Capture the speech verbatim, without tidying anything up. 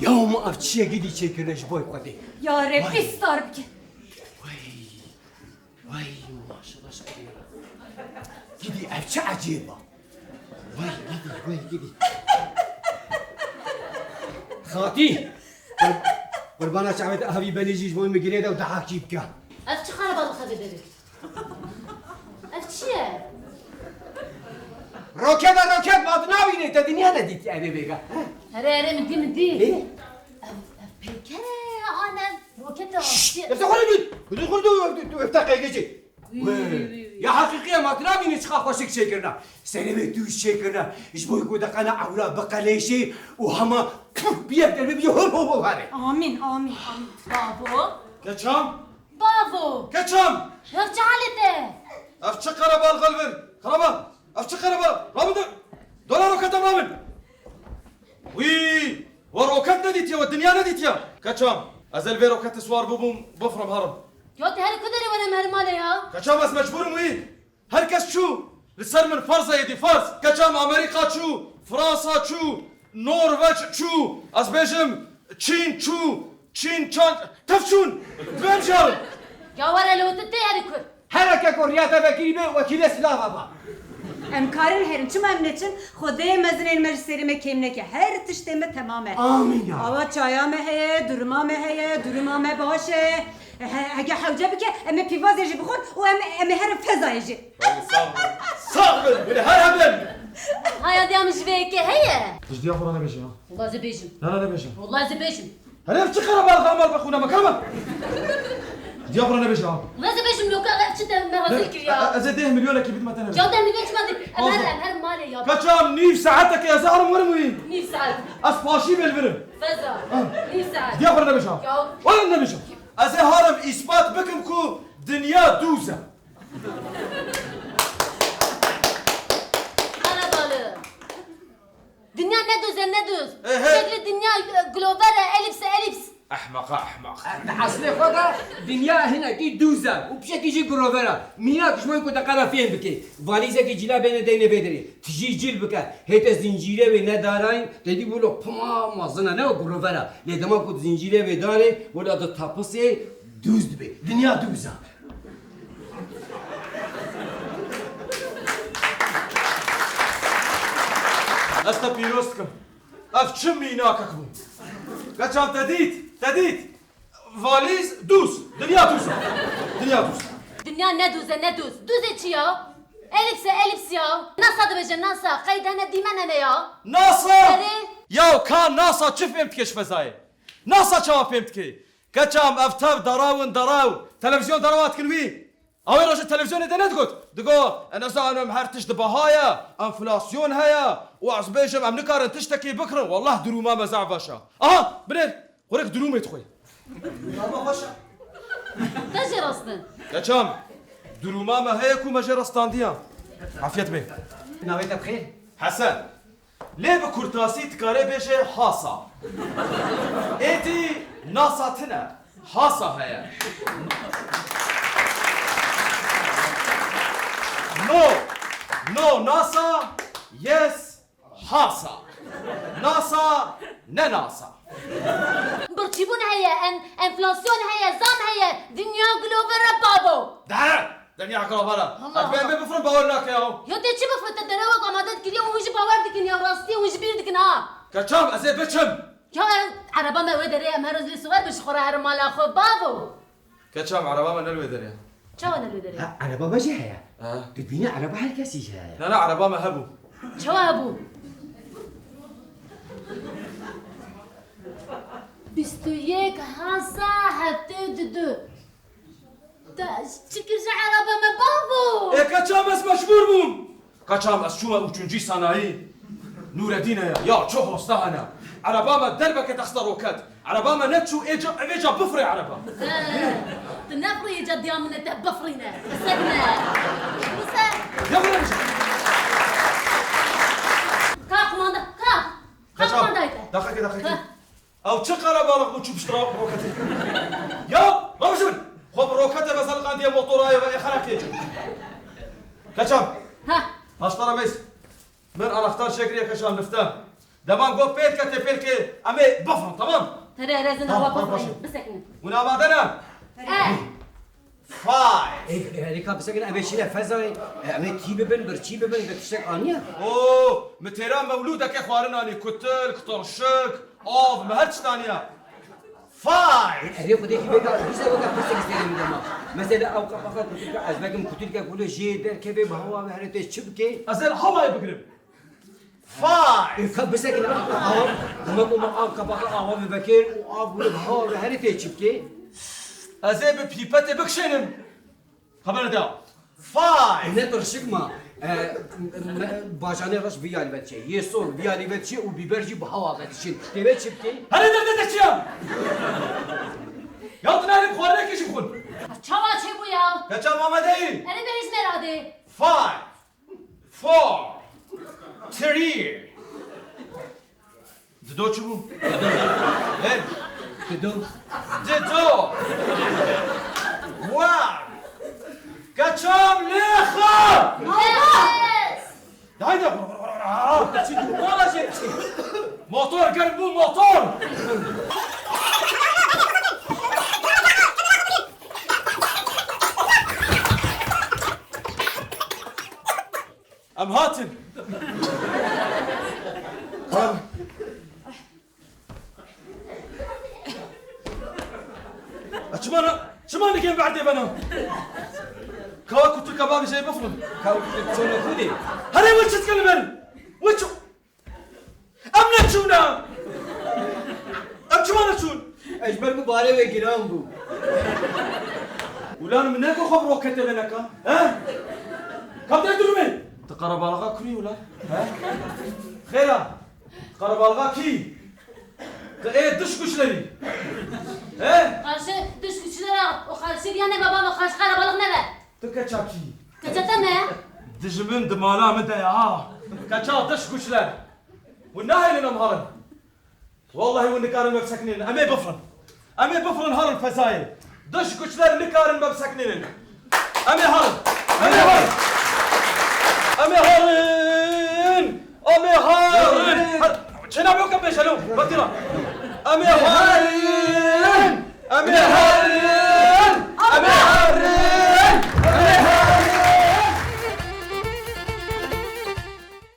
Ya ma ev çi ye gidî çêkirine ji boy Xwedê? Ya Rebbî star bike. Wey. Wey, maşallah, şikir ya. Gidî ev çi ecêb e? Wey, gidî, wey, gidî. Xatî! Qur-, qurbana çavê te avî benê jî ji bo min girê de û dehakî bike. Ev çi xereba li xevê derê? Ev çi ye? Roket e, roket, ma tu nabînî, te dinya nedîtî evê vêga. Here, here, min dî, min dî. Ê? Ev, ev peyker e, an ev roket e, Şşt! Ev te xwe dît. Xwe dît, xwe dît, ev te qeygê çê. Wî, wî, wî, wî. Ya heqîqî ye, ma tu nabînî çiqa xweşik çêkirina. Serê wê tûj çêkirina. Ji bo ku deqena ewra biqelêşê û hema puf, bi yek derê bibî hol hol hol herê. Amîn, amîn, amîn. Bavo. Keçam? Bavo! Keçam! Ev çi halê te? Ev çi qerebalix e li vir? Xeraba! Ev çi qerebalix? Rabin de! Dola roketa rabin! Wî! We roket nedîtiye, we dinya nedîtiye! Keçam! Ez ê li vê roketê siwar bibûm, bifrim herim. Ya tu her ku derê were em herin malê ya? Keçam, ez mecbûr im wî! Her kes çû! Li ser min ferz e êdî, ferz! Keçam, Amerîka çû, Fransa çû, Norveç çû, ez bêjim, Çîn çû, Çîn çand, tev çûn! Divê em jî herin! Ya were li tu tê herî kur. Hereke ku riya te vekirî be, wekîlê silava ba. Em karin herin, çima em neçin? Xwedê mezinên me ji serê me kêm neke, her tiştê me temam e. Amîn ya. Awa çaya me heye, duruma me heye, duruma me baş e. He, hege hewce bike, em ê pîvazê jî bixwin û em, em ê herin fezayê jî. Sax bin. Sax bin. Wile her hebin. Haya diya min ji vê yekê heye. Ji diya xwe re nebêje ya. Wela ez ê bêjim. Na, na, nebêje. Wela ez ê bêjim. Herê ev çi qerebalix e, mal be xûna me, kerem e. Ji diya xwe re nebêje ha. Wela ez ê bêjim, loka ev çi te me rezil kiriya. E, e, ez ê deh milyonekî bidime te, nebêje. Ya deh milyon çima dî? Em her, em her malê ya. Keçam, nîv saetekê ez ê herim werim wî. Nîv saet. Ez paşî bê li vir im. Feza. Ha. Nîv saet. Ji diya xwe re nebêje ha. Ya. Wela nebêje. Ez ê herim îspat bikim ku dinya dûz e. Qerebalix. Dinya ne dûz e, ne dûz. Ehe. Şeklê dinya, e, glover e, elîps e, elîps. Ehmeqa ehmeq. Di eslê xwe de dinya hinekî dûz e û pişekî jî glover e. Mînak ji bo ku te qeda fêm bike. Valîzekî cîla bêne deyne vê derê. Tijî cîl bike. Hê te zincîrê wê nedarayîn, te dî wilo pima mezin e, ne glover e. Lê dema ku tu zincîrê wê darê, wilo ditepisê, dûz dibe. Dinya dûz e. Ez te pîroz dikim. Ev çi mînakek bû? Keçam, te dît, te dît. Valîz dûz. Dinya dûz e. Dinya dûz e. Dinya ne dûz e, ne dûz. Dûzê çi ya? Elîps e, elîps ya. NASA dibêje, NASA. Qeyd hene, dîmen hene ya. NASA! Erê. Ya ka NASA çi fêm dike ji fezayê? NASA çawa fêm dike? Keçam, ev tev daraw in, daraw. Televîzyon darawa dikin wî. Ew ê roje televîzyonê de nedigot. Digot, e, nizanim, her tişt di baha ye, enflasyon heye û ez bêjim, em nikarin tiştekê bikirin. Wallah, durûma me zaf baş e. Aha, binêr, xwe rêk durûmê dixwe. Durûma me baş e. Te jê rastin. Keçam, durûma me heye ku me jê rastandiya. Afiyet be. Navê te bi xêr? Hesen. Lê bi kurtasî dikarê bêje hasa. Êdî NASA tune. Hasa heye. No. No NASA. Yes. Hasa. NASA. Ne NASA. Birçîbûn heye, en-, enflasyon heye, zam heye. Dinya glover e babo. Dere. Dinya glover e. Allah Allah. Hadi ben bir bifrin bawer nake ya. Ya te çi bifrin, te derewa ku amade dikiriye û hûn jî bawer dikin ya, rastî hûn ji bîr dikin ha. Keçam, ez ê biçim. Ya ev ereba me wê derê, em her roz lê siwar bin ji xwe re herin mala xwe, bavo. Keçam, ereba me ne li wê derê. Çawa ne li wê derê? Ha, ereba me jî heye. Ha. Tu dibînî ereba her kesî jî heye. Na, na, ereba me hebû. Çawa hebû? Bîst û yek hasa heftê û du. Te çi kir ji ereba me bavo? Ê, keçam, ez mecbûr bûm. Keçam, ez çûme û çûncî sanayî. Nûredîn heye, ya çi hosta hene. Ereba me derbeke texte roket. Ereba me neçû ê ca, evê ca bifirê ereba. He, tu nefirî ê ca diya min e te bifirîne. Qisek ne. Wise. Ya bire. Ka qumanda, ka. Ka Keçam, qumandayê te. Deqekê, deqekê. Ha. Ew çi qerebalix bû çû pişt ra-, roketê? Ya, rewşin! Xwe bi roketê ve zeliqandiye motorayê ve ê xerekê. Keçam. Ha. Haştara meyz. Min anahtar çêkiriye keçam lifte. Deman got pêl ke, tê pêl ke, em ê bifrin, tamam? Tere, tere, zin, tamam, hawa, tamam, bifrin, baş e. Bisekinin. Hûn amade ne? Tere. E. Five. Ê, herêka bisekinin, em ê çîne fezayê, e, em ê tî bibin, birçî bibin, bi tiştek aniye? Oo, mi têra mewlûdeke xwarin anî, kutil, kutirşik, av, mi her tişt aniye. Five. Erê Xwedê kî bêka, bîse weke pirsek istêrê min dema. Mesela ew qapaxa kutilka, ez bekim kutilke kule jê derkeve bi hawa ve herê tê çi bike? Ez ê li hawayê bigirim. Five. Ê, ka bisekin, av, dema ku me av qapaxa awa ve vekir û av kule bi hawa ve herê tê çi bike? Ez ê bi pîpetê bikişênim. Xebere de. Five. Ne tirşik ma. E, me, bacanê reş vî alî ve diçe. Yê sor vî alî ve diçe û bîber jî bi hawa ve diçin. Tê ve çi bikî? Herê derdê te çi ya? Ya tu nayê xwarinekê jî bixwin. Çawa çêbû ya? Keça mamedeyî. Erê bihêz me radê. Five. Four. Three. Dido çi bû? He? Dido. Dido. One. Kaçam lêxa. Yes. Haydi. Motor germ bû, motor. Em hatin. Tamam. E, çima ne, çima nikên berdê bena? Kawa kutu kebabî jê bifrin. Kawa kutu çona kudê. Herê wê çi dikin li ber? Wê çi? Em neçûne! Em çima neçûn? Ez ji ber ku barê wê giran bû. Ulan min ne ku xwe bi roketê ve neka, he? Kaptê durumê! Tu qerebalaxa kurî ulan, he? Xêra, tu qerebalaxa kî? Tu ê diş guçlerî. He? Karşı dış güçlere o karşı bir yana baba mı karşı karabalık ne be? Tu keça kî? Keça te me? Dijmin di mala min de ya. Keça diş guçler. Hûn nahêlin em herin. Wallahî hûn nikarin me bisekinînin. Em ê bifrin. Em ê bifrin herin fezayê. Diş guçler nikarin me bisekinînin. Em ê herin. Em ê herin. Em ê herin. Em ê herin. Her-, çêna bê weke bêjelo. Batîra. Em ê herin. Em ê